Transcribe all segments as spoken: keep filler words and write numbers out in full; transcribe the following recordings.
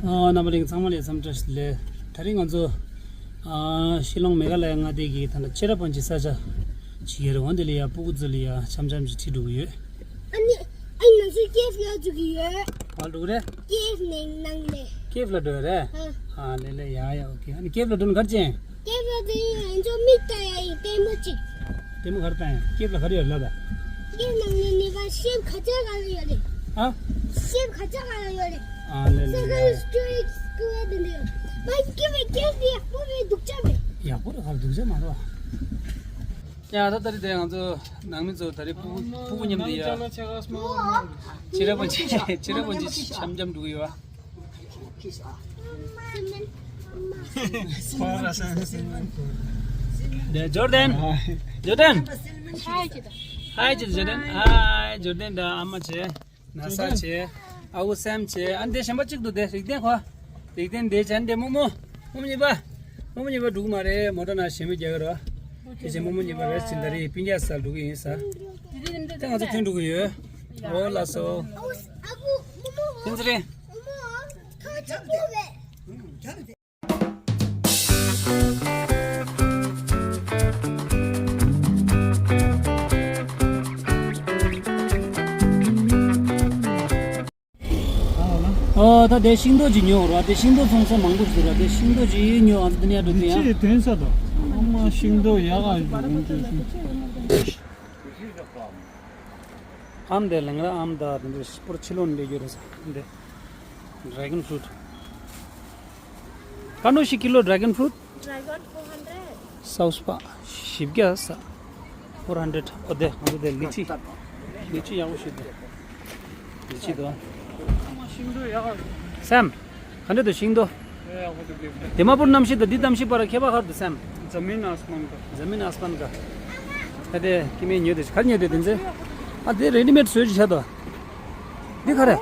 ཨ། རྣམ་པ་ལྷན་རྒྱས་ཚང་མ་ལ་འཚམས་འདྲི་ཞུ་ལེ། དེ་རིང་ང་ཚོ་ཨ་ཤི་ལོང་མེ་ག་ལ་ཡ་མངའ་སྡེ་གི་ད་ལྟ་ཅེ་ར་པན་ཇི་ས་ཆ་ཅིག་ཡོད་རེད། འོ་འདི་ལ་ཡ་སྤུ་གུ་ཚོ་ལ་ཡ་འཆམ་འཆམ་ཞིག་ཁྲིད་འགྲོ་གི་ཡོད། ཨ་ནི་ཨ་ནི་ང་ཚོ་ཀེབ་ལ་འགྲོ་གི་ཡོད། ག་ལ་འགྲོ་གི་རེད། ཀེབ་ནང་ནང་ལ། ཀེབ་ལ་འགྲོ་ཡ་རེད། ཨ། ཨ་ལེ་ལེ། ཡ་ཡ། ཨོ་ཁེ། ཨ་ནི་ཀེབ་ལ་འགྲོ་ན་ག་རེ་བྱེད། ཀེབ་ལ་འགྲོ་ཡ་ང་ཚོ་མིག་ལྟ་ཡ་ཡིན། ལྟད་མོ་ཅིག་ལྟད་མོ་ག་རེ་ལྟ་ཡ། ཀེབ་ལ་ག་རེ་ཡོད་ལབ་ད། ཀེབ་ནང་ནས་ནི་བ་ཤེབ་ག་ཚོད་ག་ལ་ཡོད་རེད། ཨ། ཤེབ་ག་ཚོད་ག་ལ་ཡོད་རེད། ཨ་ལེ་ལེ། སེ་ཀ་ལ་སི་ཀུ་ཨེར་སི་ཀུ་ཨེར་དེ་འདྲ་ཡོད། བ་ཀེབ་ཀེབ་དེ་ཡག་པོ་རེད། སྡུག་ཅག་རེད། ཡག་པོ་རེད། ག་ལ་སྡུག་ཅག་མ་རེད་བ། ཡ་ད་ད་རེས་དེ་ང་ཚོ་ནང་མི་ཚོ་ད་རེས་སྤུ་གུ་སྤུ་གུ་མཉམ་དུ་ཡ། ཅེ་ར་པན་ཇི་ཅེ་ར་པན་ཇི་འཆམ་འཆམ་འགྲོ་གི་ཡོད་བ། ཇོར་ཌན། ཇོར་ཌན། ཧའི་ཇོར་ཌན། ཧའི་ཇོར་ཌན། ཧའི་ཇོར་ཌན་དང་ཨ་མ་བྱས། ན་ས་བྱས། ཨ་ཁུ་སེམ་བྱས། ཨ་འདི་གཞན་པ་གཅིག་འདུག་དེ་རིག་ལྡན་ཁོ། རིག་ལྡན་འདི་བྱས། འདི་རྨོ་མོ། རྨོ་མོ་གཉིས་པ། རྨོ་མོ་གཉིས་པ་འགྲོ་གི་མ་རེད། མོ་ཊ་ནང་ཞེ་མེར་རྒྱག་གི་རེད། དེ་བྱས་རྨོ་མོ་གཉིས་པ་རེད་ཟིན། ད་རེས་སྤུན་ཀྱག་སར་འགྲོ་གི་ཡིན་ས། དེ་ང་ཚོ་ཐོན་འགྲོ་གི་ཡོད། འོ་ལགས་སོ། ཨ་ཁུ་ཨ་ཁུ་རྨོ་མོ། ཐོན་ཟེར་རེད། རྨོ་མོ་ཁ་ཆེ་པོ་རེད། ཨོ་ད་དེ་ཤིང་ཏོག་ཅིག་ཉོ་ར། དེ་ཤིང་ཏོག་ཚོང་ས་མང་པོ་ཞིག་ར། དེ་ཤིང་ཏོག་ཅིག་ཉོ། ཨ་ད་དེ་ནས་འགྲོ་དུས་ཡང་ཅི་དོན་ས་དང་ཨ་མ་ཤིང་ཏོག་ཡག་ག་ཡོང་དུས། ཨམ་དེ་ལེང་ར་ཨམ་ད་དེ་འདྲ་པོར་ཕྱི་ལོགས་ནས་སླེབས་ཡོད་རེད་ས་འདི། Dragon fruit. ག་འདྲ་ཞིག་ཀི་ལོ་dragon fruit? Dragon four hundred. སའུ་སྤགས་བཞི་བརྒྱ་ས། Four hundred. ཨོ་དེ་ང་ཚོ་དེ་ལི་ཅི། ལི་ཅི་ཡག་པོ་ཞིག་འདུག་ལི་ཅི་འདུག་སེམ། ག་འདྲ་འདུག་ཤིང་ཏོག་དེ་མ་པོར་གནམ་གཤིས་དང་འདི་གནམ་གཤིས་བར་ཁྱད་པར་ག་རེ་འདུག་སེམ། ཛ་མིན་ཨ་སྨན་ག་ཛ་མིན་ཨ་སྨན་ག་ཨ་དེ་ཀི་མེ་ཉོས་དེ་ག་རེ་ཉོས་དེ་དེ་ཚེ། ཨ་དེ་རེ་ཌི་མེད་བཟོས་ཅིག་བྱ་དོ། འདི་ག་རེ།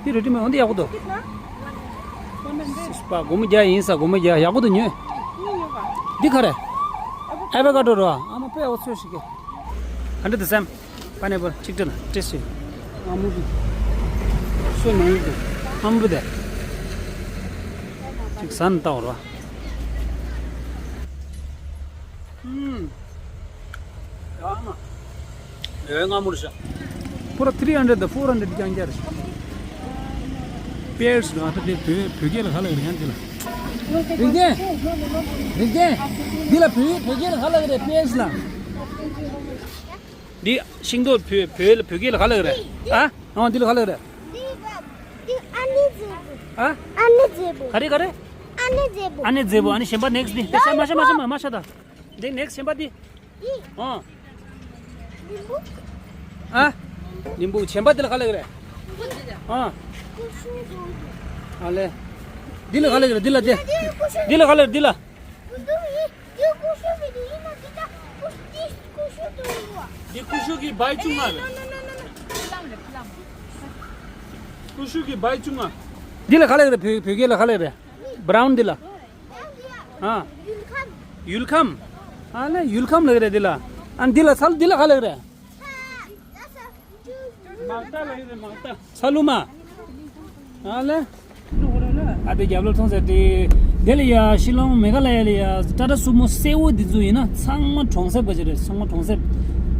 འདི་རེ་ཌི་མེད། འོ་འདི་ཡག་པོ་འདུག་སུ་སྤགས་སྒོར་མོ་བརྒྱ་ཡིན་ས། སྒོར་མོ་བརྒྱ། ཡག་པོ་འདུག་ཉོས། འདི་ག་རེ། ཨ་བོ་ཀ་ཌོ་རོ། ཨ་མ་དཔེ་ཡག་པོ་ཚོས་ཤིག་གེ་ག་འདྲ་འདུག་སེམ། པ་ནེ་པལ་གཅིག་སྤྲད་ན་ཏེ་སི་ཊི་ཡིན། ཨ་མོ་འདི། སོ་ནང་འདི། ཨ་མོ་འདི། གཅིག་ཟ་ན་ལྟ་བར་བ། ཨུམ། ཡ་མ། ཡོད་སྔ་མོར་བཞག་པུ་ར་three hundred དང་four hundred རྐྱང་རྐྱང་རེད། པེར་སི་ལ་ད་དེ་བོད་བོད་སྐད་ལ་ག་ལ་ཡོད་ཡང་དེ་ལ། རིག་ལྡན། རིག་ལྡན། འདི་ལ་བོད་བོད་སྐད་ལ་ག་ལ་ཡོད་རེད། པེར་སི་ལ། འདི་ཤིང་ཏོག་བོད་བོད་ལ་བོད་སྐད་ལ་ག་ལ་ཡོད་རེད། ཨ། ཨ་འདི་ལ་ག་ལ་ཡོད་རེད། འདི་འདི་ཨ་ནི་ཛེ་བུ། ཨ། ཨ་ནི་ཛེ་བུ། ག་རེ་ག་རེ། ཨ་ནི་ཛེ་བུ། ཨ་ནི་ཛེ་བུ། ཨ་ནི་གཞན་པ་ནེག་སི་ཊི་འདི། ད་ཤ་མ་ཤ་མ་ཤ་མ་མ་ཤ་ད། འདི་ནེག་སི་ཊི་གཞན་པ་འདི། འདི། ཨ། ལིམ་བུ། ཨ། ལིམ་བུ་གཞན་པ་འདི་ལ་ག་ལ་ཡོད་རེད། ཨ། ཀུ་ཤུ་ཟེ་བུ། ཨ་ལེ། འདི་ལ་ག་ལ་ཡོད་རེད། འདི་ལ་འདི། འདི་ལ་ག་ལ་ཡོད་རེད། འདི་ལ། འདི་ཀུ་ཤུ་མི་འདུག་ཡིན་ན་འདི་ད་ཀུ་ཤུ་འདི་ཀུ་ཤུ་འདུག་ཡོད། འདི་ཀུ་ཤུ་གི་སྦའི་ཆུང་ང་རེད། ཀུ་ཤུ་གི་སྦའི་ཆུང་ང་། འདི་ལ་ག་ལབ་ཀྱི་རེད། བོད་བོད་སྐད་ལ་ག་ལབ་ཀྱི་རེད། བྷ་རའུན་འདི་ལ། ཨ། ཡུལ་ཁམས། ཡུལ་ཁམས། ཨ་ལེ་ཡུལ་ཁམས་ལབ་ཀྱི་རེད་འདི་ལ། ཨ་འདི་ལ་ཚ་ལོ་འདི་ལ་ག་ལབ་ཀྱི་རེད། མག་རྟ་ལ་ཡོད་རེད། མག་རྟ། ཚ་ལུ་མ། ཨ་ལེ། ཨ་དེ་རྒྱབ་ལོགས་མཐོང་ཟེར་ཏེ། དེ་ལ་ཡ་ཤི་ལོང་མེ་ག་ལ་ཡ་ལ་ཡ་ཊ་ཊ་སུ་མོ་སེར་པོ་འདི་ཚོ་ཡིན་ན་ཚང་མ་གྲོང་གསེབ་ག་ཅིག་རེད། ཚང་མ་གྲོང་གསེབ།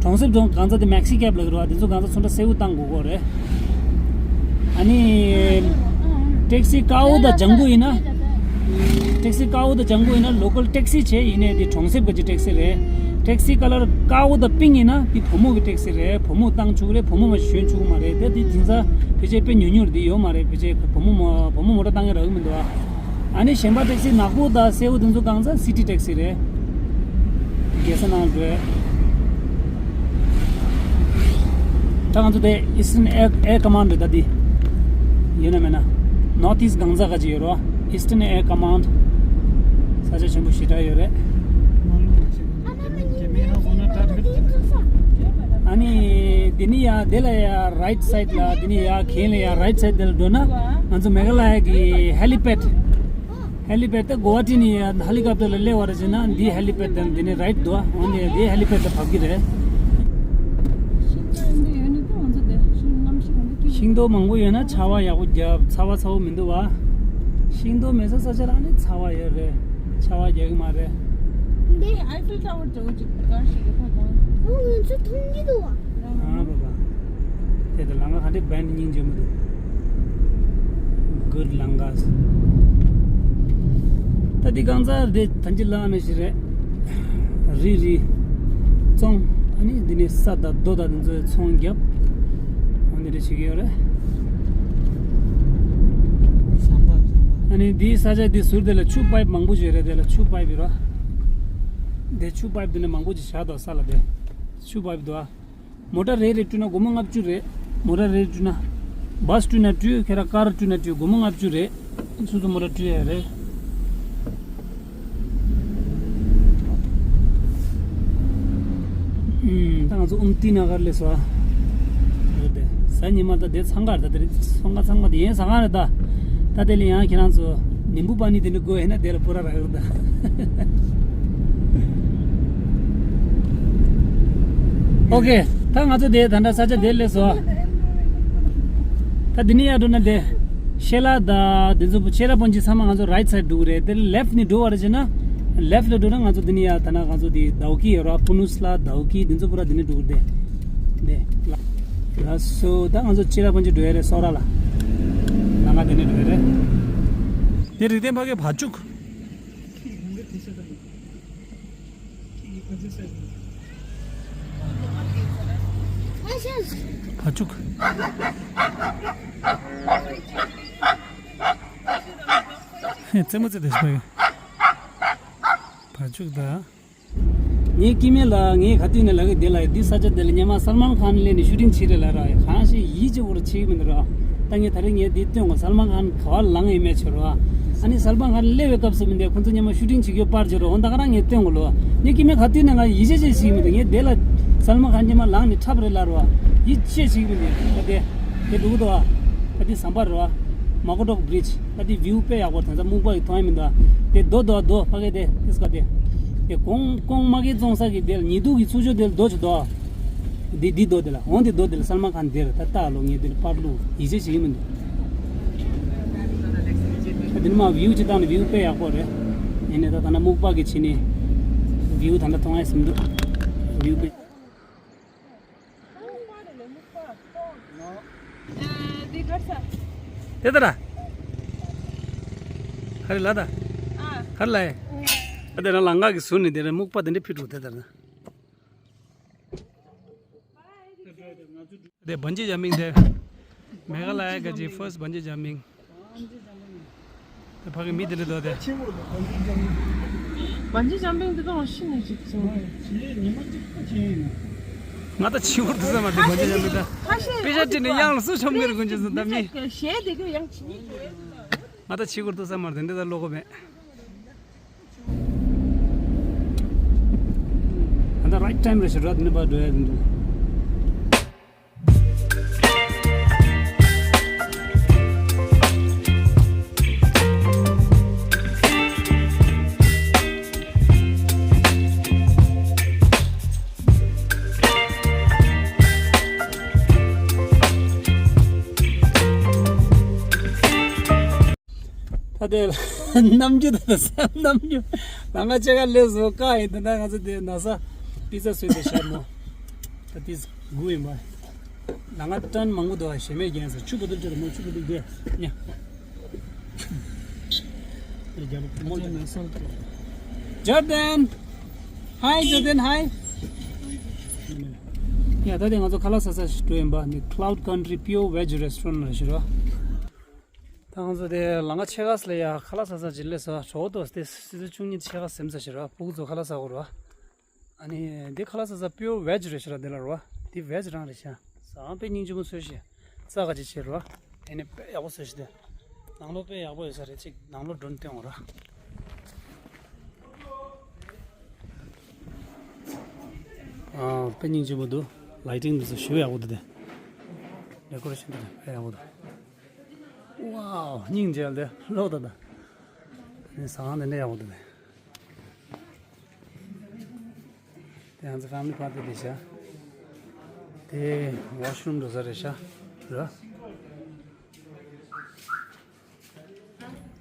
གྲོང་གསེབ་ཚོ་གང་ཚ་དེ་མེག་སི་ཀེབ་ལ་རེད་བ། དེ་ཚོ་གང་ཚ་ཚོང་ཁྲ་སེར་པོ་བཏང་དགོས་གོ་རེད། ཨ་ནི། ཊེག་སི་དཀར་པོ་དང་ལྗང་གུ་ཡིན་ན། ཊེག་སི་དཀར་པོ་དང་ལྗང་གུ་ཡིན་ན་ལོ་ཀལ་ཊེག་སི་བྱས། ཡིན་ནའི་འདི་གྲོང་གསེབ་ཀྱི་ཊེག་སི་རེད། ཊེག་སི་ཀ་ལར་དཀར་པོ་དང་པིང་ཡིན་ན་འདི་བུ་མོ་གི་ཊེག་སི་རེད། བུ་མོ་བཏང་ཆོག་རེད། བུ་མོ་མ་ཞོན་ཆོག་མ་རེད། དེ་འདི་དེང་སང་ཕལ་ཆེར་དཔེ་ཉུང་ཉུང་རེད། འདི་ཡོད་མ་རེད། ཕལ་ཆེར་བུ་མོ་མ་བུ་མོ་མོ་ཊ་བཏང་ཡ་རག་གི་མི་འདུག་ཨ། ཨ་ནི་གཞན་པ་ཊེག་སི་ནག་པོ་དང་སེར་པོ་དེ་ཚོ་གང་ཚ་སི་ཊི་ཊེག་སི་རེད། རྒྱལ་ས་ནང་འགྲོ། ད་ང་ཚོ་དེ་Eastern Air Air Command རེད། ད་འདི་ཡོད་ན་མེད་ན། North East གང་ཟག་ག་ཅིག་ཡོད་རོ། Eastern Air Command ས་ཆ་ཆེན་པོ་ཞེ་དྲག་ཡོད་རེད། ཨ་ནི་འདི་ནི་ཡ་དེ་ལ་ཡ་རའིཊ་སའིཌ་ལ། འདི་ནི་ཡ་གན་ལ་ཡ་རའིཊ་སའིཌ་དེ་ལ་འགྲོ་ན་ང་ཚོ་མེ་ག་ལ་ཡ་གི་ཧེ་ལི་པེཌ། ཧེ་ལི་པེཌ་དེ་གོ་ཝ་ཊི་ནས་ཧེ་ལི་ཀོབ་ཊར་ལ་སླེབས་པ་རེད་ཟེར་ན། འདི་ཧེ་ལི་པེཌ་དང་འདི་ནས་རའིཊ་འདུག་ཨ། འོན་ཏེ་འདི་ཧེ་ལི་པེཌ་ལ་བབས་ཀྱི་རེད། ཤིང་ཏོག་མང་པོ་ཡོད་ན་ཚ་བ་ཡག་པོ་རྒྱབ། ཚ་བ་ཚ་པོ་མི་འདུག་བ། ཤིང་སྡོང་མེད་ས་ས་ཆ་ལ་ནི་ཚ་བ་ཡོད་རེད། ཆར་པ་རྒྱག་གི་མ་རེད། འདི་ཨའི་ཧྥེལ་ཊ་ཝར་འདྲ་བོ་ཅིག་ག་ཞིག་གི་ཕ་གང་། ཨོ་ང་ཚོ་མཐོང་གི་འདུག་བ། ཨ་རོ་བ། དེ་དང་ལམ་ཁ་ག་འདྲ་བན་སྙིང་རྗེ་མོ་འདུག Good Langas། ད་འདི་རྐང་ཚར་དེ་ཐང་ཅིག་ལ་ནི་ཞིག་རེད། རི་རི། ཙོང་། ཨ་ནི་འདི་ནི་ས་དང་རྡོ་དང་འདི་ཚོའི་ཚོང་རྒྱབ། འོ་འདི་འདྲ་བྱེད་ཀྱི་ཡོད་རེད། ཟམ་པ་ཟམ་པ། ཨ་ནི་འདིའི་ས་ཆ་འདི་ཟུར་དེ་ལ་ཆུ་པའིབ་མང་པོ་ཞིག་རེད། དེ་ལ་ཆུ་པའིབ་ཡོད་ར། དེ་ཆུ་པའིབ་འདི་ནི་མང་པོ་ཞིག་བཞག་འདུག་ས་ལ། དེ་ཆུ་པའིབ་འདུག་ཨ། མོ་ཊ་རེ་རེ་བཀྲུས་ན་སྒོར་མོ་ལྔ་བཅུ་རེད། མོ་ཊ་རེ་རེ་བཀྲུས་ན། བཱས་བཀྲུས་ན་བཀྲུས། ཁྱེད་རང་ཀར་བཀྲུས་ན་བཀྲུས། སྒོར་མོ་ལྔ་བཅུ་རེད། སོ་སོ་མོ་ཊ་བཀྲུས་ཡ་རེད། ཨུམ། ད་ང་ཚོ་ཨུམ་ཏི་ན་གར་སླེབས་སོང་ཨ། རེད་དེ། གཟའ་ཉི་མ་ད་དེ་འཚང་ཁ་རེད། ད་དེ་རིང་ཚོང་ཁང་ཚང་མ་དེ་ཡན་ཟ་ཁང་རེད་ད། ད་དེ་ལ་ཡང་ཁྱེད་རང་ཚོ་ནིམ་བུ་པ་ནི་དེ་འདྲ་དགོས་ཡིན་ན་དེ་ལ་པུ་ར་རག་རེད་ད། ཨོ་ཁེ། ད་ང་ཚོ་དེ་ད་ལྟ་ས་ཆ་དེ་སླེབས་སོང་། ད་འདི་ནས་ཡར་འགྲོ་ན་དེ། ཤེ་ལ་དང་དེ་ཚོ་ཆེ་ར་པོན་ཅི་ཚང་མ་ང་ཚོ་རའིཊ་སའིཌ་འགྲོ་གི་རེད། དེ་ལེཕ་ནས་འགྲོ་བ་རེད་ཅེ་ན། ལེཕ་ལ་འགྲོ་ན་ང་ཚོ་འདི་ནས་ཡར་ད་ན་ང་ཚོ་དེ་དའོ་ཀི་ཡོད་ར། པུ་ནུ་སི་ལ་དའོ་ཀི་དེ་ཚོ་པུ་ར་འདི་ནས་འགྲོ་གི་རེད། དེ། ལགས་སོ། ད་ང་ཚོ་ཆེ་ར་པོན་ཅི་འགྲོ་ཡ་རེད། སོ་ར་ལ། ལམ་ཁ་འདི་ནས་འགྲོ་ཡ་རེད། དེ་རིག་ལྡན་ཕ་གི་བ་ཕྱུགས། བ་ཕྱུགས། རྩེད་མོ་རྩེ་དེ་ཞིག་བ་ཕྱུགས་ད། ངའི་སྐྱེ་དམན་ལ་ངས་ག་དུས་ནས་ལབ་ཀྱི་འདི་ལ་འདི་ས་ཆ་འདི་ལ་སྔོན་མ་སལ་མན་ཁཱན་སླེབས་ནས་ཤུ་ཊིང་བྱས་རེད་ལབ་ར། གང་ཞིག་ཡིད་ཆེས་པོ་ར་བྱེད་ཀྱི་མི་འདུག་ར། ད་ངས་ད་རེས་ངས་འདི་སྟོན་གོ། སལ་མན་ཁཱན་ག་པར་ལངས་ཡིན་མེད་ཆེ་ར། ཨ་ནི་སལ་མན་ཁཱན་སླེབས་པའི་སྐབས་སུ་མི་འདུག་ཁོང་ཚོ་སྔོན་མ་ཤུ་ཊིང་བྱེད་རྒྱུ་པར་བྱེད་རོགས། འོ་ད་ག་རང་ངས་སྟོན་གོ་ལོ། ངས་སྐྱེ་དམན་ག་དུས་ནས་ང་ཡིད་ཆེས་བྱེད་ཀྱི་མི་འདུག་ངས་འདི་ལ་སལ་མན་ཁཱན་སྔོན་མ་ལངས་ནས་འཁྲབ་རེད་ལབ་ར། ཡིད་ཆེས་བྱེད་ཀྱི་མི་འདུག་ད་དེ། དེ་འགྲོ་གི་འདུག་ཨ། ད་འདི་ཟམ་པ་རེད་བ། མ་ཀོ་ཏོག་བྷི་རིཇ། ད་འདི་བིའུ་དཔེ་ཡག་པོ་རེད། ད་སྨུག་པ་གིས་མཐོང་ཡ་མི་འདུག་ཨ། དེ་རྡོ་རྡོ་རྡོ་ཕ་གི་དེ་དེ་སྐ་དེ། དེ་གོང་གོང་མ་གི་བཙོང་ས་གི་དེ་ལ་ཉི་གདུགས་ཀྱི་ཚུར་ཕྱོགས་དེ་ལ་རྡོ་ཅིག་འདུག་ཨ། འདི་འདི་རྡོ་དེ་ལ་འོང་། དེ་རྡོ་དེ་ལ་སལ་མན་ཁཱན་དེ་རེད། ད་ལྟ་ལོ་ངས་དེ་ལ་པར་བླུགས་ཡིད་ཆེས་བྱེད་ཀྱི་མི་འདུག་ད་འདི་ནས་མར་བིའུ་ཅིག་བཏང་ནས་བིའུ་དཔེ་ཡག་པོ་རེད། ཡིན་ནའི་ད་ད་ན་སྨུག་པ་གིས་བྱས་ནས་བིའུ་ད་ལྟ་མཐོང་ཡ་ཟིན་འདུག་བིའུ་དཔེ། དེ་ལྟར། ཧ་རི་ལ་ད། ཧ་རི་ལ་ཡེ། ཨ་དེ་རང་ལང་ཀ་གི་ཟུར་ནས་དེ་རང་སྨུག་པ་དེ་འདྲ་ཕུད་འགྲོ་དེ་ལྟར་ན། དེ་བན་ཇི་ཇམ་པིང་དེ། མེ་ག་ལ་ཡ་ག་ཅི་ཕར་སི་ཊི་བན་ཇི་ཇམ་པིང་། དེ་ཕ་གི་མི་དེ་འདྲ་འདུག་དེ། བན་ཇི་ཇམ་པིང་དེ་གང་ཤི་ནས་ཅིག་ཅིག་ང་ད་ཕྱི་གུར་དུ་ས་མ་དེ་བན་ཇི་ཇམ་པིང་ད། ཁ་ཤས་པེ་ཤ་ཏི་ནས་གཡང་ལ་སུ་ཆོམ་གེར་དགོན་ཆེན་སུ་ད་མི། ཞེས་དེ་གི་ཡང་ཕྱི་ནས་ང་ད་ཕྱི་གུར་དུ་ས་མ་དེ་འདྲ་ད་ལོག་གི་མེད། ད་རའིཊ་ཊའིམ་རེད་ཤག་ར། དེ་ནས་ཕར་འགྲོ་ཡ་འདུག་ད་དེ་ནམ་རྒྱུན་དང་སེམས་ནམ་རྒྱུན་ལ་ང་ཅག་ག་ལས་བཟོ་དཀའ་ཡིན། དེ་འདྲ་ང་ཚོ་དེ་ན་ས་པི་ཛ་བཟོས་ཏེ་བཞག་མོ། ད་དེ་དགུ་ཡིན་པ། ལ་ང་ཊན་མང་པོ་འདུག་ཞེ་མེད་རྒྱན་ཟེར། ཆུ་བོ་དུ་ཅི་ར་མོ། ཆུ་བོ་དུ་དེ་ཉ། ཇོར་ཌན། Hi Jordan, hi. ཡ་ད་དེ་ང་ཚོ་ཁ་ལག་ཟ་ས་ཞིག་འགྲོ་ཡིན་པ། ནི་Cloud Country Pure Veg Restaurant ལ་ཞིག་ར། ད་ང་ཚོ་དེ་ལམ་ཁ་ཕྱེད་ཀ་ཙམ་ལ་ཡ་ཁ་ལག་ཟ་ས་ཅིག་སླེབས་སོང་། གྲོགས་དོ་སྟེ་སི་ཙི་བཅུ་གཉིས་ཕྱེད་ཀ་ཟིན་ས་ཞིག་ར། ཕྲུ་གུ་ཚོ་ཁ་ལག་ཟ་དགོས་ར། ཨ་ནི་འདི་ཁ་ལག་ཟ་ས་Pure Veg རེད་ཤག་ར། འདི་ལ་ར་བ་འདི་བེཇ་རང་རེད་ཤག་ཟ་ཁང་དཔེ་སྙིང་རྗེ་མོ་བཟོས་ཤག་རྩ་ག་ཅིག་བྱས་ར་བ། དེ་ནི་དཔེ་ཡག་པོ་བཟོས་ཤག་དེ་ནང་ལོགས་དཔེ་ཡག་པོ་ཡོད་ས་རེད། ཅིག་ནང་ལོགས་མགྲོན་སྟོན་འོང་ར། ཨ་དཔེ་སྙིང་རྗེ་མོ་འདུག་ལའི་ཊིང་འདི་ཚོ་ཞེ་པོ་ཡག་པོ་འདུག་དེ་ཌེ་ཀོ་རེ་ཤན་འདི་དཔེ་ཡག་པོ་འདུག་ཝའོ། སྙིང་རྗེ་ལ་དེ་ལོག་ད་ད། ནི་ཟ་ཁང་དེ་འདྲ་ཡག་པོ་འདུག་དེ། དེ་ང་ཚོ་ཕེ་མི་ལི་པར་ཊི་རེད་ཤག་དེ་ཝ་ཤི་རུམ་འགྲོ་ས་རེད་ཤག་རེད།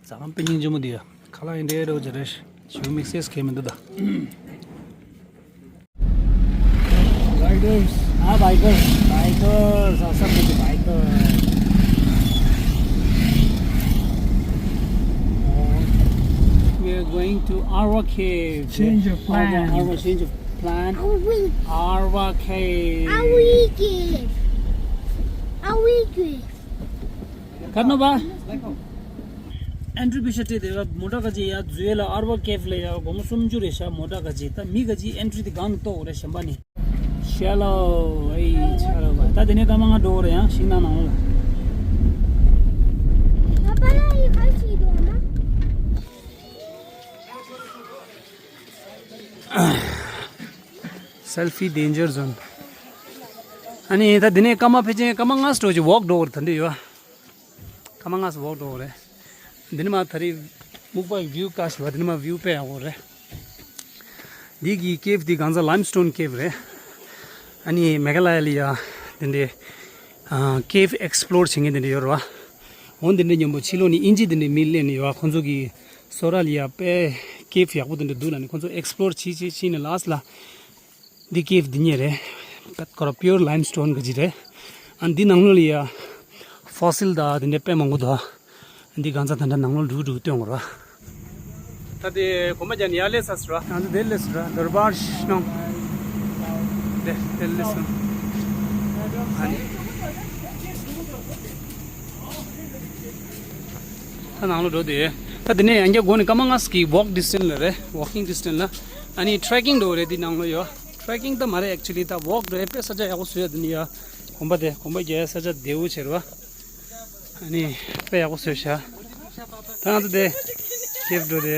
ཟ་ཁང་དཔེ་སྙིང་རྗེ་མོ་འདུག་ཡ། ཁ་ལག་ཡིན་འདྲ་འདྲ་བོ་ཅིག་རེད། ཞེ་པོ་དམིགས་བསལ་གང་ཡང་མི་འདུག་ད། Riders, ah, bikers, bikers, awesome with the bikers. We are going to Arwa Cave. Change of Arwa, plan. Arwa, change of plan. Are we? Arwa Cave. Are we cave? Are we cave? ག་ནོ་བ། ཨན་ཊི་རི་པེ་ཤ་སྤྲད་དེ་ཡ། མོ་ཊ་ག་ཅི་ཡ་འཛུལ་ཡ་ལ་ཨར་བ་ཀེབ་ལ་ཡ་སྒོར་མོ་སུམ་ཅུ་རེད་ཤག་མོ་ཊ་ག་ཅི། ད་མི་ག་ཅི་ཨན་ཊི་རི་དེ་སྒང་ནས་གཏོང་དགོས་རེད་གཞན་པ་ནས། ཤ་ལོ། ཨེ་ཆ་ལོ་བ། ད་དེ་ནས་སྐར་མ་ལྔ་འགྲོ་དགོས་རེད་ཡང་ཤིང་ནགས་ནང་ལ། Selfie danger zone. ཨ་ནི་ད་འདི་ནས་སྐར་མ་ཕལ་ཆེར་སྐར་མ་ལྔ་ཙམ་འགྲོ་ཅིག་ཝོག་འགྲོ་བར་ད་འདི་ཡོད། སྐར་མ་ལྔ་ཙམ་ཝོག་འགྲོ་བ་རེད། འདི་ནས་མར་ད་རེས་སྨུག་པ་ཝིའུ་དཀར་ཞིག་བ། འདི་ནས་མར་ཝིའུ་དཔེ་ཡག་པོ་རེད། འདི་གི་ཀེབ་འདི་གང་ཚ་ལའིམ་སི་ཊོན་ཀེབ་རེད། ཨ་ནི་མེ་ག་ལ་ཡ་ལ་ཡ་འདི་འདྲའི་ཀེབ་ཨེག་སི་པོ་ལོར་བྱེད་མཁན་འདི་འདྲ་ཡོད་རེད་བ། འོ་འདི་འདྲ་མཉམ་པོ་ཕྱི་ལོགས་ནས་དབྱིན་ཇི་འདི་འདྲའི་མི་སླེབས་ནས་ཡོད་བ། ཁོང་ཚོ་གི་སོ་ར་ལ་ཡ་དཔེ་ཀེབ་ཡག་པོ་འདི་འདྲ་འདུག་ལ་ནི་ཁོང་ཚོ་ཨེག་སི་པོ་ལོར་བྱེད་བྱེད་བྱེད་ནས་ལ་སི་ལ། འདི་ཀེབ་འདི་ཉིད་རེད། ད་ཁོ་ར་པིའུར་ལའིམ་སི་ཊོན་གི་ཅིག་རེད། ཨ་འདི་ནང་ལོགས་ལ་ཡ་ཕོ་སིལ་དང་འདི་འདྲ་དཔེ་མང་པོ་འདུག་འདི་གང་ཚ་ད་འདྲ་ནང་ལོགས་འགྲོ་འགྲོ་སྟོན་དགོས་ར། ད་དེ་གོམ་པ་རྒྱག་ནས་ཡར་སླེབས་ཚར་སོང་ར། ང་ཚོ་དེར་སླེབས་སོང་ར། དར་བར་ཤི་ནང་། དེ་དེར་སླེབས་སོང་། ཨ་ནི། ད་ནང་ལོགས་འགྲོ་དེ། ད་དེ་ནས་ཡང་བསྐྱར་སྒོ་ནས་སྐར་མ་ལྔ་ཙམ་གྱི་ཝོག་ཌི་སི་ཊན་སི་ལ་རེད། ཝོག་ཀིང་ཌི་སི་ཊན་སི་ལ། ཨ་ནི་ཊེ་རེག་ཀིང་འགྲོ་རེད། འདི་ནང་ལོགས་ཡོད། ཊེ་རེག་ཀིང་ད་མ་རེད། ཨེག་ཅུ་ལི་ད་ཝོག་འགྲོ་ཡ་དཔེ་ས་ཆ་ཡག་པོ་བཟོས་ཡ། འདི་ནས་ཡ་གོམ་པ་དེ་གོམ་པ་རྒྱག་ཡ་ས་ཆ་བདེ་པོ་བྱས་རེད་བ། ཨ་ནི་དཔེ་ཡག་པོ་བཟོས་ཤག་ད་ང་ཚོ་དེ་ཀེབ་འགྲོ་དེ།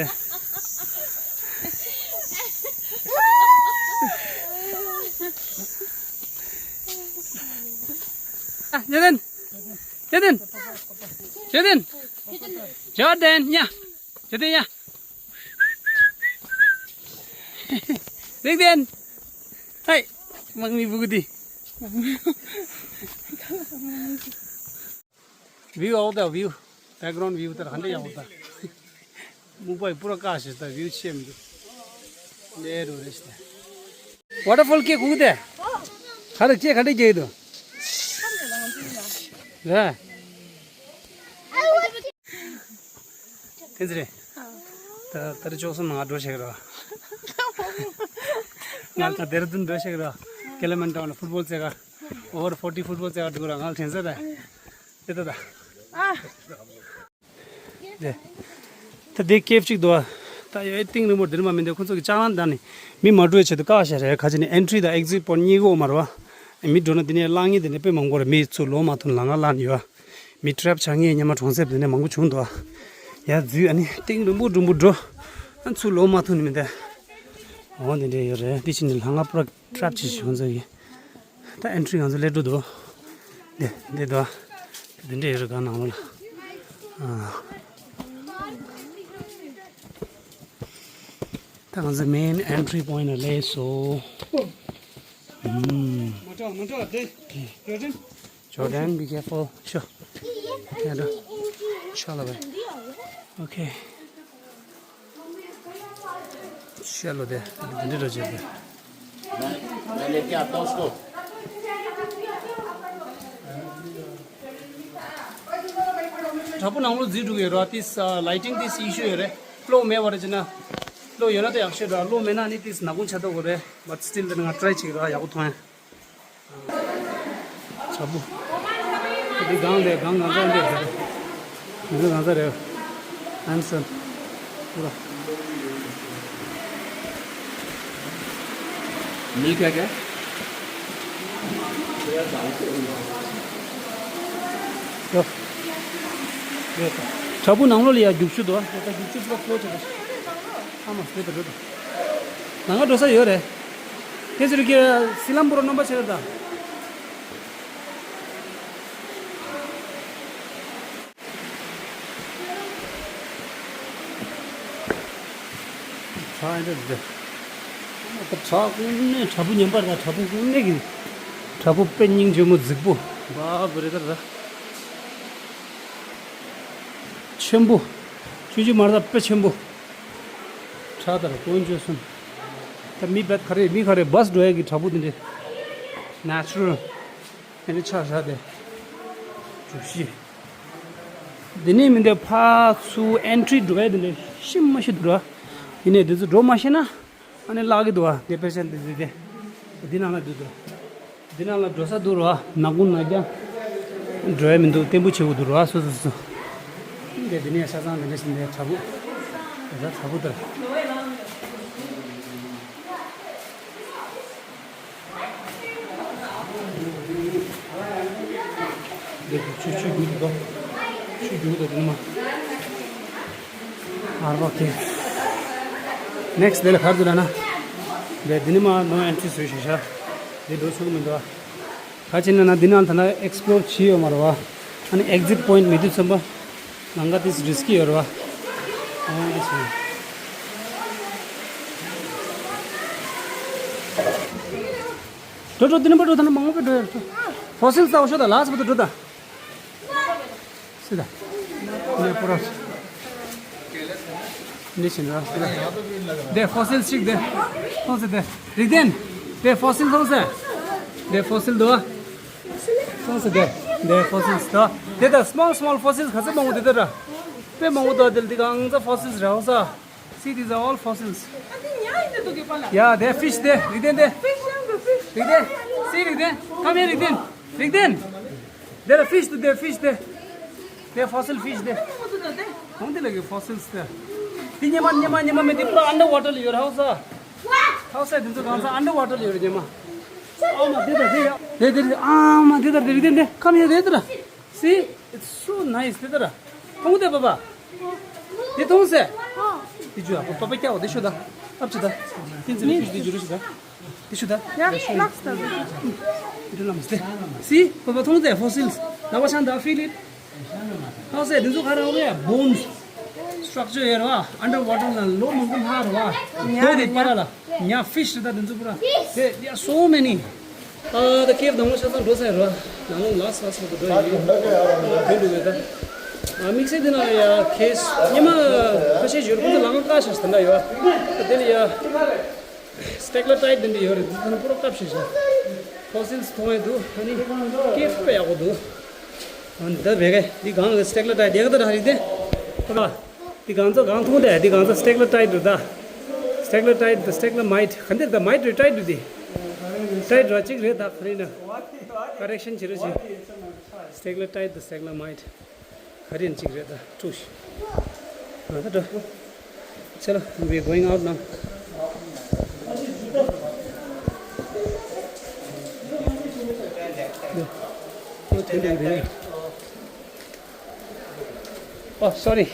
ཨ། ཇོ་ཌན། ཇོ་ཌན། ཇོ་ཌན། ཇོ་ཌན་ཡ། ཇོ་ཌན་ཡ། རིག་ལྡན། ཧའི། དམག་མི་སྤུ་གུ་འདི། ཝིའུ་ཨའོ་ད་ཝིའུ། བེག་གྷ་རའུན་ཌི་ཝིའུ་ལྟར་ཧ་འདྲ་ཡག་པོ་ད། སྨུག་པ་ཡི་པུ་ར་དཀར་ཞིག་ད་ཝིའུ་ཆེ་མི་འདུག་ལས་རུ་རེ་ཞིག་ད། ཝ་ཊར་ཕོལ་སྐད་གུག་དེ། ག་རེ་སྐད་ག་འདྲ་རྒྱག་གི་འདུག་རེད། ཕན་ཚུན་རེད། ད་ད་རེས་ཅོག་གསུམ་ནང་འགྲོ་བྱེད་ཀྱི་རེད། ང་ད་ལྡེ་ར་ལྡུན་འགྲོ་བྱེད་ཀྱི་རེད། ཀེ་ལ་མན་ཊོན་ཕུཊ་བོལ་རྩེད་ག་ཨོ་བར་ཕོར་ཊི་ཕུཊ་བོལ་རྩེད་ག་འགྲོ་གི་རེད། ང་དྲན་ས་རེད། དེ་ད་ད། དེ། ད་དེ་ཀེབ་ཅིག་འདུག་ཨ། ད་ཡོད་གཏིང་རིང་པོ་འདིར་མ་མི་འདུག་ཁོ་ཚོ་གི་ལྕགས་ལམ་བདག་ནི་མི་མ་འགྲོ་བྱེད་དུ་བཀག་བཞག་རེད། ཁ་ཅིག་ནི་ཨེན་ཊི་རི་དང་ཨེག་ཛིཊ་པོ་ཊི་གཉིས་ཀ་ཡོད་མ་རེད་བ། མི་འགྲོ་ན་འདི་ནས་ལངས་ངེས་འདི་ནས་དཔེ་མང་པོ་རེད། མི་ཚུར་ལོག་མ་ཐུབ་ལམ་ཁ་བླངས་ཡོད། མི་ཊེབ་ཆགས་ངེས་སྙམ་མ་གྲོང་གསེབ་འདི་ནས་མང་པོ་བྱུང་འདུག་ཨ། ཡར་འཛུལ་ཨ་ནི་གཏིང་རིང་པོ་རིང་པོ་འགྲོ། ཨ་ཚུར་ལོག་མ་ཐུབ་ནི་མི་འདུག་འོ་འདི་འདྲས་ཡོད་རེད། འདི་ཕྱིན་ནས་ལམ་ཁ་པུ་ར་ཊེབ་བྱེད་བྱུང་ཚོད་ཡིན། ད་ཨེན་ཊི་རི་ང་ཚོ་སླེབས་འགྲོ་འདུག་འདི་འདི་འདུག་ཨ། འདི་འདྲས་ཡོད་རེད་ག་ནང་ལོགས་ལ། ཨ། ད་ང་ཚོ་མེན་ཨེན་ཊི་རི་པོ་ཡིན་ན་ལས་སོ། ཨུམ། Jordan, be careful. Sure. Yeah, no. Inshallah, bhai. Okay. Shallow there. Didn't it, Roger? मैं लेके आता हूँ उसको। དྲ་འབུ་ནང་ལོགས་འཛུལ་འགྲོ་གི་ཡོད་རེད། དེ་ཨ་ལའི་ཊིང་དེ་ཨི་ཤུ་ཡོད་རེད། གློག་མེད་པ་རེད་ཅེ་ན། གློག་ཡོད་ན་ད་ཡག་ཤོས་རེད། གློག་མེད་ན་ནི་དེ་ནག་ཁུང་ཆགས་ཐུབ་ཀྱི་རེད། But still དེ་ང་ཊ་རའི་བྱེད་ཀྱི་རེད། ཡག་པོ་མཐོང་ཡ། དྲ་འབུ། འདི་སྒང་ལས་སྒང་གང་ཚ་འདི་རེད། འདི་གང་ཚ་རེད། ཧན་སན། ཧུ་ར། मिल्क है क्या? ཡོ། ཡོ། དྲ་འབུ་ནང་ལོགས་ལ་ཡ་རྒྱུག་ཆུ་འདུག་ཨ། ད་རྒྱུག་ཆུ་པུ་ར་ཕོ་བྱས་ད། ཨ་མ་སྟེ་ད་རེད་ད། ནང་ང་འགྲོ་ས་ཡོད་རེད། དེ་ཚོ་རིགས་སི་ལམ་པུ་ར་སྣོན་པ་བྱས་རེད་ད། བྲག་ཨེ་འདྲ་འདི། ད་བྲག་དངོས་གནས་དྲ་འབུ་ཉམས་པ་རེད་ད། དྲ་འབུ་དངོས་གནས་ཀྱི་དྲ་འབུ་དཔེ་སྙིང་རྗེ་མོ་རྫིག་པོ་འབའ་འབའ་རེད་ད་ར། ཆེན་པོ། ཆུ་ཆུ་མར་ད་དཔེ་ཆེན་པོ། ཁྲག་དང་དཀོན་མཆོག་གསུམ། ད་མི་བད་ག་རེ་མི་ག་རེ་བཱས་འགྲོ་ཡ་གི་བྲག་ཕུག་དེ་འདྲས། ནེ་ཅུ་རལ། ཨ་ནི་ཆ་བཞག་དེ། གྲུ་བཞི། འདི་ནས་མི་འདི་ཕར་ཚུར་ཨེན་ཊི་རི་འགྲོ་ཡ་དེ་འདྲས་ཤི་མ་ཤི་འདུག་ར། ཡིན་ནའི་འདི་ཚོ་འགྲོ་མ་ཤེས་ན། ཨ་ནི་བརླག་གི་འདུག་བ། དེ་དཔེ་ཆ་འདི་འདི་དེ། འདི་ནང་ལ་འདུག་འདུག་འདི་ནང་ལ་འགྲོ་ས་འདུག་ར། ནག་ཁུང་ནག་རྐྱང་། འགྲོ་ཡ་མི་འདུག་བརྟན་པོ་བྱེད་དགོས་འདུག་ར། སོ་སོ་སོ་སོ། འདི་འདི་ནས་ཆ་ཚང་འདི་འདྲ་ཞིག་འདི་བྲག་ཕུག་འདི་བྲག་ཕུག་དེར། འདི་ཆུ་ཆུ་རྒྱུག་འདུག་ཆུ་རྒྱུག་འདུག་འདི་ནི་མ། ཨར་བ་ཀེ། ནེག་སི་དེ་ལ་ག་རེ་འདུག་ལབ་ན། འདི་འདི་ནི་མ་ནོ་ཨེན་ཊི་རི་བཟོས་ཤག་ཤག་འདི་འགྲོ་ཆོག་གི་མི་འདུག་ཨ། ག་ཅི་ན་ན་འདི་ནང་ད་ན་ཨེག་སི་པི་ལོར་བྱས་ཡོད་མ་རེད་བ། ཨ་ནི་ཨེག་ཛིཊ་པོ་ཡིན་ཊི་མེད་དུས་ཙམ་པ། ནང་ག་དེ་རི་སི་ཀི་ཡོད་རེད་བ། ཨོ་འདི་ཞིག་འགྲོ་འགྲོ་འདི་ནང་པ་འགྲོ་ད་ན་མང་པོ་འགྲོ་ཡོད་རེད། ཕོ་སིལ་ལྟ་བུ་ཤོད་ད་ལགས་སོ་པ་དུ་འགྲོ་ད། སི་ད། ནེ་པོ་ར། ནི་ཕྱིན་ར་སི་ད། དེ་ཕོ་སིལ་ཞིག་དེ། མཐོང་སི་དེ། རིག་ལྡན། དེ་ཕོ་སིལ་མཐོང་སི། དེ་ཕོ་སིལ་དོ། མཐོང་སི་དེ། དེ་ཕོ་སིལ་དོ། དེ་ད་སི་མོལ་སི་མོལ་ཕོ་སིལ་ག་ཚོད་མང་པོ་དེ་ད་ར། དཔེ་མང་པོ་དོ་དེ་ལ་དེ་གང་ཚ་ཕོ་སིལ་ར་ཧོ་ས། See, these are all fossils. Yeah, they're fish there. རིག་ལྡན་དེ། རིག་ལྡན། See, རིག་ལྡན། Come here, རིག་ལྡན། རིག་ལྡན། There are fish, there are fish there. There are fossil fish there. ཁོང་དེ་ལ་གི་ཕོ་སིལ་སི་དེ། དེ་ཉི་མ་ཉི་མ་ཉི་མ་མེད་དེ་པུ་ར་ཨན་ཌར་ཝ་ཊར་ལ་ཡོད་ར་ཧོ་ས། ཧོ་ས་དེ་ཚོ་གང་ས་ཨན་ཌར་ཝ་ཊར་ལ་ཡོད་ར་ཉི་མ། ཨ་མ་དེ་ད་དེ་ཡ། དེ་དེ་ཨ་མ་དེ་ད་དེ་རིག་ལྡན་དེ། Come here, དེ་ད་ར། See, it's so nice དེ་ད་ར། ཁོང་དེ་པ་པ། དེ་མཐོང་སེ། དེ་ཇུ་ཨ་པ་པ་སྐྱ་བ་དེ་ཤོད་ད། ཨབ་ཅི་ད། ཏིན་ཙི་ལི་ཤུ་དེ་ཇུ་རུ་ཤི་ད། དེ་ཤོད་ད། ཡ་ལགས་ད། དེ་ལམ་སྟེ། སི་པ་པ་མཐོང་སེ་ཕོ་སིལ། ལ་བ་ཤང་ད་ཕི་ལིད། མཐོང་སེ་དེ་ཚོ་ག་རེ་ཨོ་ཡ་བོན་སི། སི་ཊྲག་ཅར་ཡོད་ར་བ། ཨན་ཌར་ཝ་ཊར་ལ་ལོ་མང་པོ་ལྷག་ར་བ། ཉ་དོ་དེ་པ་ར་ལ། ཉ་ཕི་ཤི་ད་དེ་ཚོ་པ་ར། དེ་ཡ་so many། ཨ་ད་ཀེབ་དང་པོ་ཆ་ཚང་འགྲོ་ས་ཡོད་ར། ནང་ལོགས་ལ་སི་ལ་སི་ལ་འགྲོ་ཡོད། དེ་འགྲོ་གི་ད། ཨ་དམིགས་བསལ་དེ་ན་ཡ་ཁེས་ཉི་མ་ཁ་ཤས་ཡོད་ར། ཁོ་ཚོ་ལ་ང་ཀ་ཤ་ས་ད་ཡོད། དེ་ལ་ཡ་སི་ཊེག་ལ་ཊའིཊ་དེ་འདྲ་ཡོད་རེད། དེ་ཚོ་ནི་པུ་ར་སྐབས་ཤིག་ཤ་ཕོ་སིལ་སི་མཐོང་ཡ་འདུག་ཨ་ནི་ཀེབ་དཔེ་ཡག་པོ་འདུག་ཨ་ནི་ད་བེ་གེ་འདི་གང་གི་སི་ཊེག་ལ་ཊའིཊ་ཡག་ད་ར་རེད་དེ། ཁོ་ལ། འདི་གང་ཚོ་གང་མཐོང་དེ། འདི་གང་ཚོ་སི་ཊེག་ལ་ཊའིཊ་རེད་ད། སི་ཊེག་ལ་ཊའིཊ་དང་སི་ཊེག་ལ་མའིཊ་ག་འདིར་ད་མའིཊ་རེད་ཊའིཊ་རེད་དེ། ཊའིཊ་ར་གཅིག་རེད་ད་ག་རེ་ན། ཀ་རེག་ཤན་བྱེད་རོགས་བྱེད། སི་ཊེག་ལ་ཊའིཊ་དང་སི་ཊེག་ལ་མའིཊ་ག་རེ་ན་གཅིག་རེད་ད་ཀྲུག་ཤི། ང་ད་འགྲོ། ཆ་ལ་we are going out now. Oh, sorry.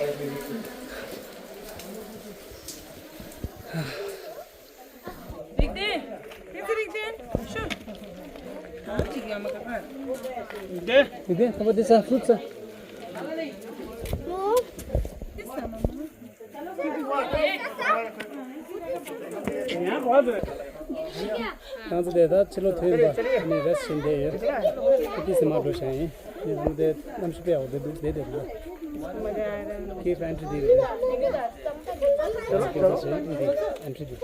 རིག་ལྡན། ཏིན་ཙི་རིག་ལྡན། ཤུ། རིག་ལྡན། རིག་ལྡན། How about this, uh, fruits, uh? ང་ཚོ་དེ་ད་ཕྱི་ལོགས་ཐོན་པ་ནི་རེ་སི་ཊི་བྱེད་བསྡད་ཡོད། ཨ་ཏི་སི་མ་འགྲོ་བྱ་ཡིན། ངས་ལུང་བསྟན་གནམ་གཤིས་དཔེ་ཡག་པོ་འདུག་བསྡད་བསྡད་འདུག་ཁྱེད་ཨན་ཊི་འདི་རེད། ཁྱེད་ཨན་ཊི་འདི།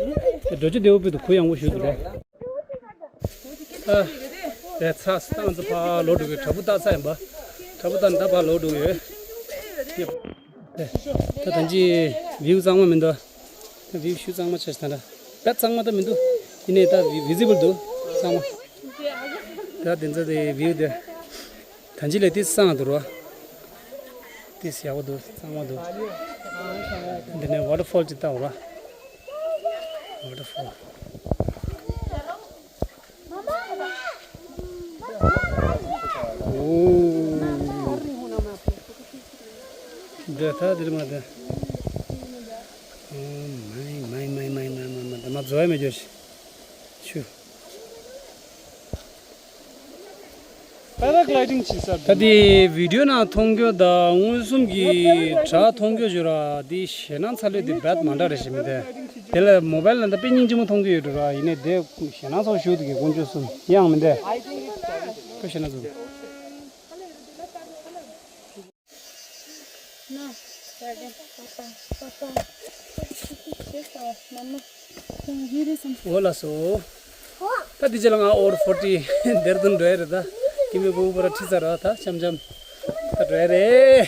འགྲོ་ཆུ་དེ་འོ་བི་དུ་གུ་ཡང་བོ་ཞུ་དུ་རེད། ཨ། དེ་ཚ་སྟངས་ཚ་ཕ་ལོ་འགྲོ་གི་བྲག་ཕུག་ལྟ་ས་ཡིན་པ། བྲག་ཕུག་ལྟ་ནི་ད་ཕ་ལོ་འགྲོ་གི་ཡོད། ད་ཐང་ཅི་བིའུ་གཙང་མ་མི་འདུག་ད་བིའུ་ཤུ་གཙང་མ་ཆེ་ཞིག་ད་འདྲ། ད་གཙང་མ་ད་མི་འདུག་ཡིན་ནའི་ད་བི་ཝི་ཟི་བལ་འདུག་གཙང་མ། ད་དེ་ཚོ་དེ་བིའུ་དེ། ད་ཅི་ལས་དེ་གཙང་དུ་རོ། དེ་ཡག་པོ་འདུག་གཙང་མ་འདུག་འདི་ནས་ཝ་ཊར་ཕོལ་ཅིག་ལྟ་འོ་ར། ཝ་ཊར་ཕོལ། འོ། འདི་ད་འདིར་མ་ད། ཨོ་མའི་མའི་མའི་མའི་མའི་མའི་མའི། ད་མ་བཟོ་ཡ་མེད་རྒྱུ་ཞིག་ཆུ། པེ་ར་གི་ལའི་ཌིང་བྱེད་ས་རེད། ད་དེ་བི་ཌིའོ་ནང་མཐོང་རྒྱུ་དང་མངོན་སུམ་གྱི་བྲག་མཐོང་རྒྱུ་བརྗོད་ར། དེ་ཞེད་སྣང་ཚ་ལོས་དེ་རྦད་མ་འདྲ་རེད་ཞེས་མི་དེ། དེ་ལ་མོ་བལ་ལ་ད་དཔེ་སྙིང་རྗེ་མོ་མཐོང་རྒྱུ་ཡོད་འགྲོ་ར། ཡིན་ནའི་དེ་ཞེད་སྣང་ཚ་བོ་ཞུགས་འདུག་གི་དཀོན་མཆོག་གསུམ་ཡང་མི་འདྲ། དཔེ་ཞེད་སྣང་ཚ་འདུག་འོ་ལགས་སོ། ད་འདི་རྗེས་ལ་ང་ཨོར་ཕོར་ཊི་ཌེ་ར་ཌུན་འགྲོ་ཡ་རེད་ད། ཁྱིམ་པའི་སྤུ་གུ་པོ་ར་ཁྲིད་ཚར་ར་ད་འཆམ་འཆམ་ད་འགྲོ་ཡ་རེད།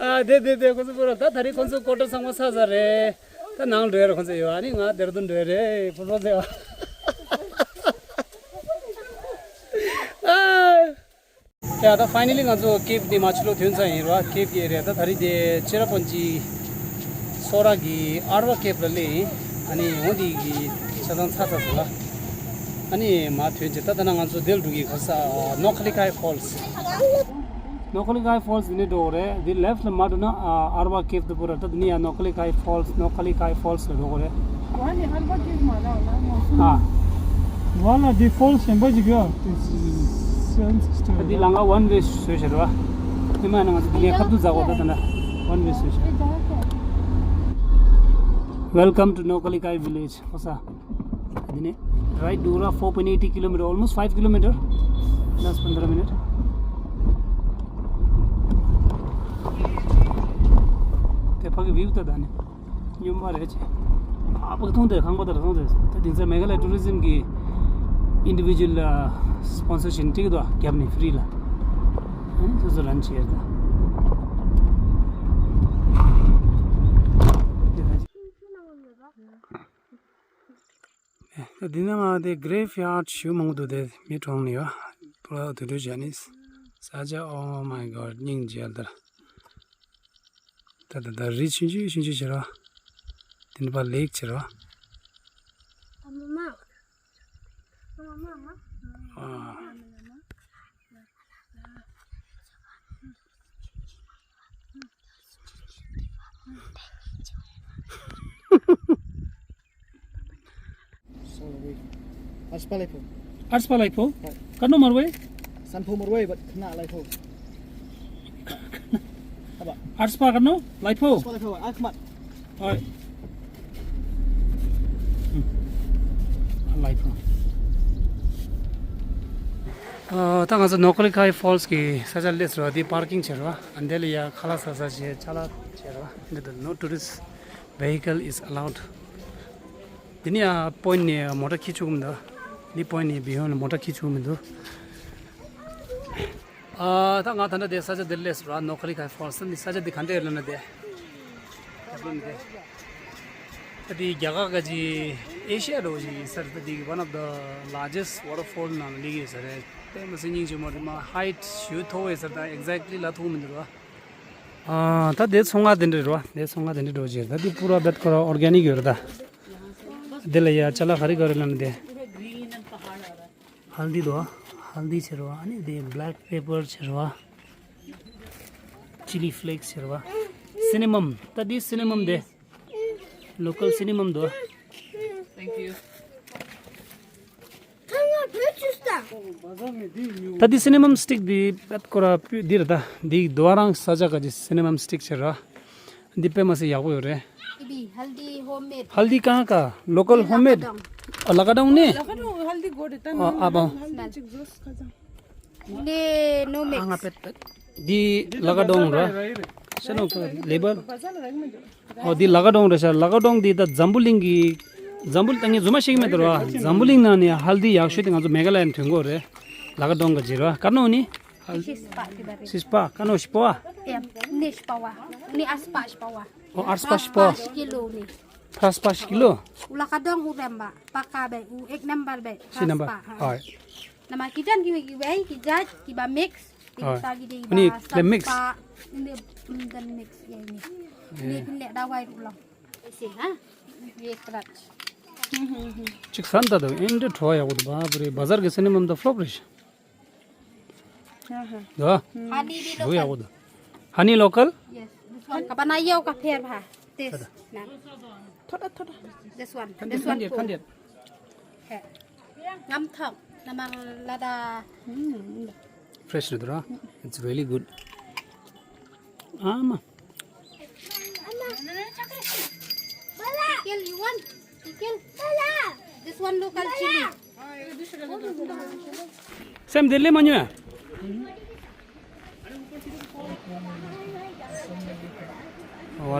ཨ་དེ་དེ་དེ་ཁོ་ཚོ་པོ་ར་ད་ད་རེས་ཁོ་ཚོ་ཀོ་ཊར་ཚང་མ་ཚར་ཚར་རེད། ད་ནང་འགྲོ་ཡ་རེད་ཁོ་ཚོ་ཡོད། ཨ་ནི་ང་ཌེ་ར་ཌུན་འགྲོ་ཡ་རེད་ཕོ་ཕོ་ཚོ་ཡོད། ཨ། ཡ་ད་ཕའི་ནལ་ལི་ང་ཚོ་ཀེབ་དེ་མ་ཆུ་ལོ་ཐོན་ཚར་ཡིན་ར། ཀེབ་ཀྱི་ཨེ་རི་ཡ་ད་ད་རེས་དེ་ཅེ་ར་པུན་ཅི་སོ་ར་གི་ཨར་ཝ་ཀེབ་ལ་སླེབས་ཡིན། ཨ་ནི་འོ་འདི་གི་ཆ་ཚང་ཚར་ཚར་སོང་ལ། ཨ་ནི་མ་ཐོན་ཅེ་ད་ད་ན་ང་ཚོ་དེ་ལ་འགྲོ་གི་ཁ་ས་ནོ་ཁ་ལི་ཁའི་ཕོལ་སི། ནོ་ཁ་ལི་ཁའི་ཕོལ་སི་འདི་ནས་འགྲོ་གི་རེད། འདི་ལེཕ་ལ་མ་འགྲོ་ན་ཨ་ཨར་ཝ་ཀེབ་དུ་པོ་ར། ད་འདི་ནས་ཡ་ནོ་ཁ་ལི་ཁའི་ཕོལ་སི་ནོ་ཁ་ལི་ཁའི་ཕོལ་སི་ལ་འགྲོ་གི་རེད། ཨ། ཝ་ལ་འདི་ཕོལ་སི་གཞན་པ་ཞིག་ཡོད། ད་འདི་ལམ་ཁ་ཝན་ཝེ་བཟོས་བཞག་རེད་བ། ཉི་མ་ནང་ང་ཚོ་འདི་ནས་ཁ་ཐུག་འཛག་གོ། ད་ད་ན་ཝན་ཝེ་བཟོས་བཞག Welcome to Nokalikai village. ཧོ་ས། ཨ་དེ་ནས་རའིཌ་འདུག་ར། four point eighty kilometer, almost five kilometer. དག་པ་དག་པ་མི་ནཊ། དེ་ཕ་གི་བིའུ་ད་ད་ནི་སྨྱོན་པ་རེད་ཅེ། ཨ་ཕ་གི་མཐོང་དེ་ཁང་པ་དེ་ར་མཐོང་དེ། ད་དེང་སང་མེ་ག་ལ་ཡ་ཊུ་རི་ཛིམ་གི་ཨིན་ཌི་བི་ཇུ་ཨལ་ལ་སི་པོན་སར་ཤིབ་སྤྲད་ཀྱི་འདུག་རྒྱབ་ནས་ཕི་རི་ལ། ཨ་ནི་སོ་སོ་རན་བྱས་ད། ད་འདི་ནས་མར་དེ་གྷི་རེབ་ཡར་ཌི་ཞེ་པོ་མང་པོ་འདུག་དེ་མི་གྲོངས་ནས་ཡོད། པུ་ར་དུད་འགྲོ་བྱས་ནས་ས་ཆ། Oh my God, སྙིང་རྗེ་ལ་དར། ད་ད་ད་རི་ཆུང་ཆུང་ཆུང་ཆུང་བྱས་ར། དེ་ནས་ཕར་ལེག་བྱས་ར། ཨ། Arts pa lai pho. Arts pa lai pho? Hoi. Kano marwei? San pho marwei, but khna lai pho. Aba. Arts pa kano? Lai pho? Arts pa lai pho. Arts mat. Hoi. ཨ་ལའི་ཕོན། ཨ་ད་ང་ཚོ་ནོ་ཀ་ལི་ཁའི་ཕོལ་སི་གི་ས་ཆ་སླེབས་སོང་། འདི་པར་ཀིང་བྱས་རེད་བ། ཨ་འདི་ལ་ཡ་ཁ་ལག་ཟ་ས་བྱས་ཅ་ལག་བྱས་རེད་བ། འདི་ད་no tourist vehicle is allowed། འདི་ནས་ཡ་པོ་ཡིན་ནས་མོ་ཊ་འཁྱེར་ཆོག་གི་མི་འདུག་འདི་པོ་ཡིན་ནས་བི་ཡོང་ནས་མོ་ཊ་འཁྱེར་ཆོག་གི་མི་འདུག་ཨ་ད་ང་ད་ལྟ་དེ་ས་ཆ་དེར་སླེབས་སོང་ར། ནོ་ཀ་ལི་ཁའི་ཕོལ་སི། འདི་ས་ཆ་འདི་ག་འདྲ་ཡོད་ལབ་ན་དེ། ད་འདི་རྒྱ་གར་ག་ཅི་ཨེ་ཤི་ཡ་འདྲ་བོ་ཞིག་ཡིན་ས་རེད། ད་འདི་one of the largest waterfall ནང་ལ་སླེབས་ཡོད་ས་རེད། དཔེ་མི་སྲིད་སྙིང་རྗེ་མོ་རེད། མ་ཧའིཊ་ཞེ་པོ་མཐོ་བོ་ཡོད་ས་རེད། ད་ཨེག་ཛེག་ལི་ལབ་ཐུབ་མི་འདུག་ར། ཨ་ད་དེ་ཚོང་ཁང་དེ་འདྲ་རེད་བ། དེ་ཚོང་ཁང་དེ་འདྲ་འདྲ་བོ་ཞིག་རེད། ད་འདི་པུ་ར་བེད་ཁོ་ར་ཨོར་གེ་ནིག་ཡོད་རེད་ད། དེ་ལ་ཡ་ཅ་ལག་ག་རེ་ག་རེ་ལབ་ན་དེ། ཧལ་དི་དོ། ཧལ་དི་བྱས་རེད་བ། ཨ་ནི་དེ་black pepper བྱས་རེད་བ། chilli flakes བྱས་རེད་བ། སི་ནི་མམ། ད་དེ་སི་ནི་མམ་དེ། ལོ་ཀལ་སི་ནི་མམ་དོ། Thank you. ད་དེ་སི་ནི་མམ་སི་ཊིག་དེ་བེད་ཁོ་ར་དེ་རེད་ད། དེ་དོ་རང་ས་ཆ་ག་ཅི་སི་ནི་མམ་སི་ཊིག་བྱས་རེད་བ། འདི་དཔེ་མ་སྲིད་ཡག་པོ་ཡོད་རེད། ཧལ་དི་ཧོམ་མེད། ཧལ་དི་ཀ་ཀ་ལོ་ཀལ་ཧོམ་མེད། ལ་ཀ་ཌོང་ནི། ལ་ཀ་ཌོང་ཧལ་དི་གོ་རེད་ད། ཨ་ཨ་བང་། ནི་ནོ་མིག་སི། འདི་ལ་ཀ་ཌོང་ར། ཤ་ནོ་ལེ་བལ། ཨོ་འདི་ལ་ཀ་ཌོང་ར་ཤ། ལ་ཀ་ཌོང་འདི་ད་འཛམ་བུ་གླིང་གི། འཛམ་བུ་གླིང་ད་ངས་རྫུན་མ་བཤད་ཀྱི་མེད་དོ་ར། འཛམ་བུ་གླིང་ནང་ནས་ཧལ་དི་ཡག་ཤོས་དེ་ང་ཚོ་མེ་ག་ལ་ཡ་ནས་ཐོན་གོ་རེད། ལ་ཀ་ཌོང་ག་ཇི་ར་ཀ་ནོ་ནི། ཧལ་དི། སི་སྤ་ཀ་ནོ་སྤོ་བ། ནི་སྤ་བ། ནི་ཨ་སྤ་སྤ་བ། ཨོ་ཨར་སྤ་སྤོ་བ། ཕ་སྤ་ཤི་ཀི་ལོ་ནི། ཕ་སྤ་ཤི་ཀི་ལོ། ལ་ཀ་ཌོང་ཨུ་རེམ་པ་པ་ཀ་བེ་ཨུ་ཨེག་ནམ་བར་བེ། ཤི་ནམ་བར། ཧོ། ནམ་ཀི་ཅན་ཀི་བེ་ཀི་བེ་ཀི་ཇ་ཀི་བ་མིག་སི། ཏི་ཧོ་ས་ཀི་ཏི་ཨ་ནི་བ་ལེ་མིག་སི། ནི་ནི་མིག་སི་ཡ་ནི། ནི་ཕིན་ལེ་ད་ཝའི་རུ་ལོང་། ཨེ་སེ་ཧ། ཡེ་ཀ་ར་ཅི། ཅིག་སན་ད་དོ་ཨིན་དྲ་ཁྲོ་ཡག་པོ་འདུག་བ་པ་རེ། བ་ཟར་གི་སི་ནི་མམ་ད་ཕློབ་རེ་ཤི། ཧ་ནི་ལོ་ཡག་པོ་འདུག་ཧ་ནི་ལོ་ཀལ། Yes, this one. Ka banana ka pher bha. This. Na. Thoda, thoda. This one. This one. Khandiat, khandiat. Hey. Ngam thok. Namang lada. Fresh na dura. It's really good. Ama. Kikil, you want? Kikil. This one local chili. Sem dele manyo. ཝ་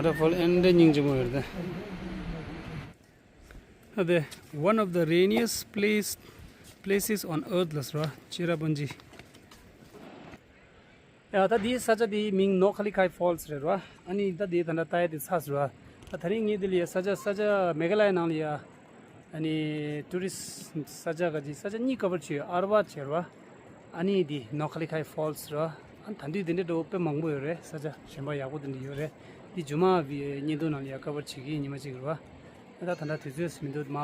ཊར་ཕོལ་ཨེ་འདྲ་སྙིང་རྗེ་མོ་ཡོད་རེད། ད་དེ་one of the rainiest place, places on earth ལ་ཟེར་བ་ཅེ་ར་པུན་ཇི། ཡ་ད་དེའི་ས་ཆ་དེའི་མིང་ནོ་ཁ་ལི་ཁའི་ཕོལ་སི་རེད་ར། ཨ་ནི་ད་དེ་ད་ལྟ་ལྟ་ཡ་དེ་ཚར་སོང་ར། ད་དེ་རིང་ངས་དེ་ལ་ཡ་ས་ཆ་ས་ཆ་མེ་ག་ལ་ཡ་ནང་ལ་ཡ། ཨ་ནི་ཊུ་རི་སི་ཊི་ས་ཆ་ག་ཅིག་ས་ཆ་གཉིས་ཀ་བར་བྱས་ཡོད། ཨར་བ་བྱས་ར། ཨ་ནི་དེ་ནོ་ཁ་ལི་ཁའི་ཕོལ་སི་ར། ཨ་ནི་ད་དུང་དེ་འདྲ་འགྲོ་དཔེ་མང་པོ་ཡོད་རེད། ས་ཆ་གཞན་པ་ཡག་པོ་དེ་འདྲ་ཡོད་རེད། དེ་ཇུ་མ་བི་བརྙན་ཐུང་ནང་ལ་ཡ་ཀ་བར་བྱེད་ཀྱི་ཉི་མ་གཅིག་ར། ད་ད་ལྟ་དུས་ཚོད་མི་འདུག་མ་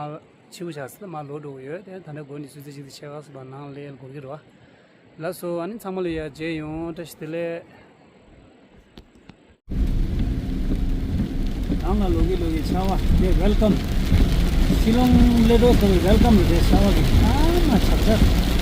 ཕྱི་པོ་ཆགས་སོང་། མ་ལོག་འགྲོ་གི་ཡོད། དེ་ད་ལྟ་འགོ་ནས་ཆུ་ཚོད་གཅིག་དང་ཕྱེད་ཀ་ཙམ་པ་ནང་སླེབས་དགོས་ཀྱི་རེད་བ། ལགས་སོ། ཨ་ནི་ཚང་མ་ལ་ཡ་མཇལ་ཡོང་། བཀྲ་ཤིས་བདེ་ལེགས། ནང་ལ་ལོག་གི་ལོག་གི་ཤ་བ་དེ་ཝེལ་ཀམ། ཤི་ལོང་སླེབས་འགྲོ་སོང་། ཝེལ་ཀམ་རེད། ཤ་བ་གི་ཨ་མ་ཆག་ཆག